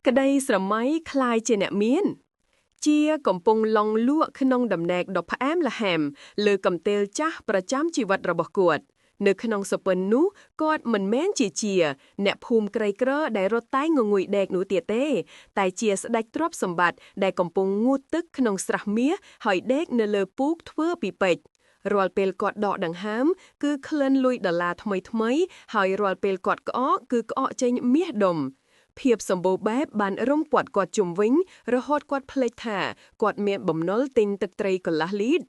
ក្តីស្រមៃក្លាយជាអ្នកមាន ជាកំពុងឡង់លក់ក្នុងដំណេកដ៏ផ្អែមល្ហែមលើកំទេលចាស់ប្រចាំជីវិតរបស់គាត់ នៅក្នុងសុបិននោះគាត់មិនមែនជាជា អ្នកភូមិក្រីក្រដែលរត់តែងងុយដេកនោះទៀតទេ តែជាស្ដេចទ្រព្យសម្បត្តិដែលកំពុងងូតទឹកក្នុងស្រះមាសហើយដេកនៅលើពូកធ្វើពីពេជ្ររាល់ពេលគាត់ដកដង្ហើមគឺក្លិនលុយដុល្លារថ្មីថ្មីៗហើយរាល់ពេលគាត់ក្អកគឺក្អកចេញមាសដុំ ភាពសម្បូរបែបបានរុំព័ទ្ធគាត់ជុំវិញ រហូតគាត់ភ្លេចថាគាត់មានបំណុលទិញទឹកត្រីកន្លះលីត្រ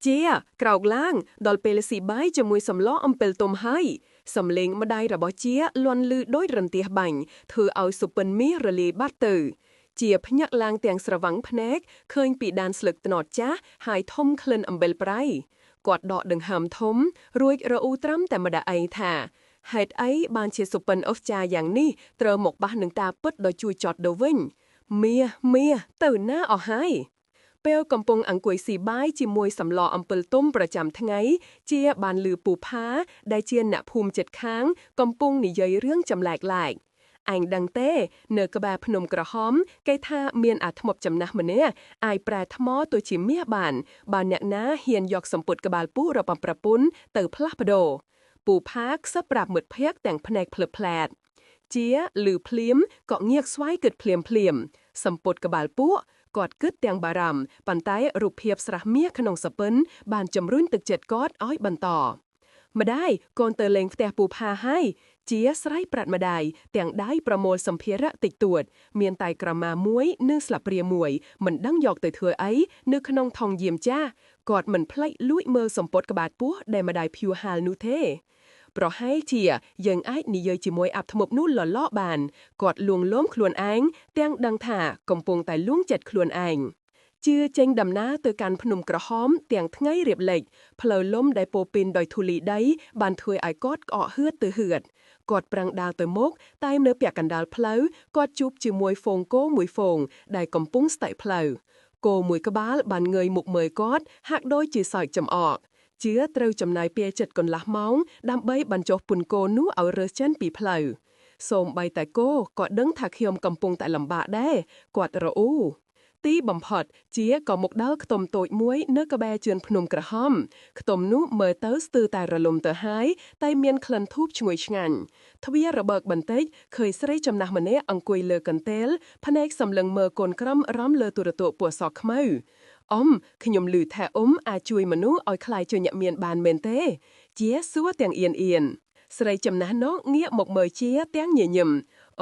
ជាក្រោកឡើងដល់ពេលស៊ីបាយជាមួយសម្លអំពិលទុំហើយសំលេងម្ដាយរបស់ជាលន់លឺដូចរន្ទះបាញ់ធ្វើឲ្យសុពិនមាសរលាយបាត់ទៅ ជាភ្ញាក់ឡើងទាំងស្រវាំងភ្នែកឃើញពីដានស្លឹកត្នោតចាស់ហើយធំក្លិនអំបិលប្រៃគាត់ដកដង្ហើមធំ រួចរអ៊ូត្រាំតែម្ដងឯងថា ហេតុអីបានជាសុពិនអស្ចារ្យយ៉ាងនេះត្រូវមកប៉ះនឹងតាពិតដ៏ជួយចត់ទៅវិញមាសមាសទៅណាអស់ហើយពេលកំពុងអង្គុយស៊ីបាយជាមួយសម្លអំពិលទុំប្រចាំថ្ងៃ ជាបានលឺពូផាដែលជាអ្នកភូមិជិតខាង កំពុងនិយាយរឿងចម្លែកឡែកឯងដឹងទេ នៅក្បែរភ្នំក្រហម គេថាមានអាធ្មប់ចំណាស់ម្នាក់អាចប្រែថ្មទៅជាមាសបាន បើអ្នកណាហ៊ានយកសម្ពុតក្បាលពូរបស់ប្រពន្ធទៅផ្លាស់ប្ដូរពូផាខ្សឹបប្រាប់មិត្តភ័ក្តិទាំងភ្នែកភ្លឹបផ្លែត ជាលឺភ្លាមក៏ងាកស្វ័យគិតភ្លាមភ្លាមសម្ពុតក្បាលពួកគាត់គិតទាំងបារម្ភប៉ុន្តែរូបភាពស្រះមាសក្នុងសពិនបានជំរុញទឹកចិត្តគាត់ឲ្យបន្តម្ដាយកូនទៅលេងផ្ទះពូផាហើយជាស្រ័យប្រាត់ម្ដាយទាំងដៃប្រមូលសម្ភារៈតិចតួច មានតែក្រមាមួយនិងស្លាបព្រាមួយមិនដឹងយកទៅធ្វើអីនៅក្នុងថងយាមចាស់គាត់មិនភ្លេចលួចមើលសម្ពុតក្បាលពោះដែលម្ដាយភួហាលនោះទេ ប្រហែលជាយើងអាចនិយាយជាមួយអាប់ធ្មប់នោះលលកបានគាត់លួងលោមខ្លួនឯងទាំងដឹងថាកំពុងតែលួងចិត្តខ្លួនឯងជឿចេញដំណើរទៅកាន់ភ្នំក្រហមទាំងថ្ងៃរៀបលិចផ្លូវលំដែលពោពេញដោយធូលីដីបានធ្វើឲ្យគាត់ក្អកហឿតទៅហឿតគាត់ប្រឹងដើរទៅមុខតែនៅពាក់កណ្ដាលផ្លូវគាត់ជួបជាមួយហ្វូងគោមួយហ្វូងដែលកំពុងស្តេចផ្លូវគោមួយក្បាលបានងើយមុខមើលគាត់ហាក់ដូចជាសើចចំអក ជាត្រូវចំណាយពេលជិតកន្លះម៉ោងដើម្បីបញ្ចុះពន្ធគោនោះឲ្យរើសចេញពីផ្លូវសូម្បីតែគោក៏ដឹងថាខ្ញុំកំពុងតែលំបាកដែរគាត់រអ៊ូទីបំផុតជាក៏មកដល់ខ្ទមតូចមួយនៅក្បែរជឿនភ្នំក្រហមខ្ទមនោះមើលទៅស្ទើរតែរលំទៅហើយតែមានក្លិនធូបឈ្ងុយឆ្ងាញ់ទ្វាររបើកបន្តិចឃើញស្រីចំណាស់ម្នាក់អង្គុយលើកន្ទេលភ្នែកសម្លឹងមើលកូនក្រុមរំលើទូរទស្សន៍ពណ៌សខ្មៅអ៊ំខ្ញុំឮថាអ៊ំអាចជួយមនុស្សឲ្យក្លាយជាអ្នកមានបានមែនទេ ជាសួរទាំងអៀនអៀនស្រីចំណាស់នោះងាកមកមើលជាទាំងញញឹម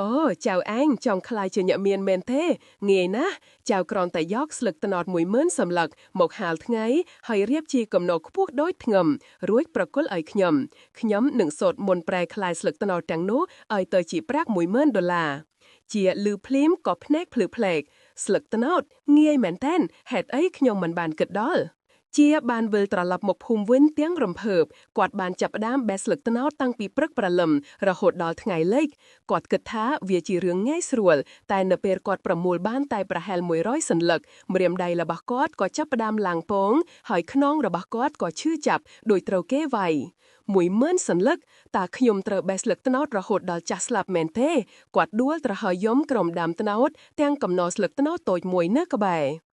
អូចៅឯងចង់ក្លាយជាអ្នកមានមែនទេងាយណាស់ចៅគ្រាន់តែយកស្លឹកត្នោត10000សន្លឹកមកហាលថ្ងៃហើយរៀបជាកំណកខ្ពស់ដូចធ្ងឹមរួចប្រគល់ឲ្យខ្ញុំខ្ញុំនឹងសូត្រមន្តប្រែក្លាយស្លឹកត្នោតទាំងនោះឲ្យទៅជាប្រាក់10000ដុល្លារជាលឺភ្លាមក៏ភ្នែកភ្លឺផ្លេកស្លឹកត្នោតងាយមែនតើហេតុអីខ្ញុំមិនបានគិតដល់ជាបានវិលត្រឡប់មកភូមិវិញទាំងរំភើបគាត់បានចាប់ផ្ដើមបេះស្លឹកត្នោតតាំងពីព្រឹកព្រលឹមរហូតដល់ថ្ងៃលិចគាត់គិតថាវាជារឿងងាយស្រួលតែនៅពេលគាត់ប្រមូលបានតែប្រហែល100សន្លឹកម្រាមដៃរបស់គាត់ក៏ចាប់ផ្ដើមឡើងពងហើយខ្នងរបស់គាត់ក៏ឈឺចាប់ដោយត្រូវគេវាយ10000សន្លឹកតើខ្ញុំត្រូវបេះស្លឹកត្នោតរហូតដល់ចាស់ស្លាប់មែនទេគាត់ដួលត្រហើយយំក្រោមដើមត្នោតទាំងកំណរស្លឹកត្នោតតូចមួយនៅក្បែរ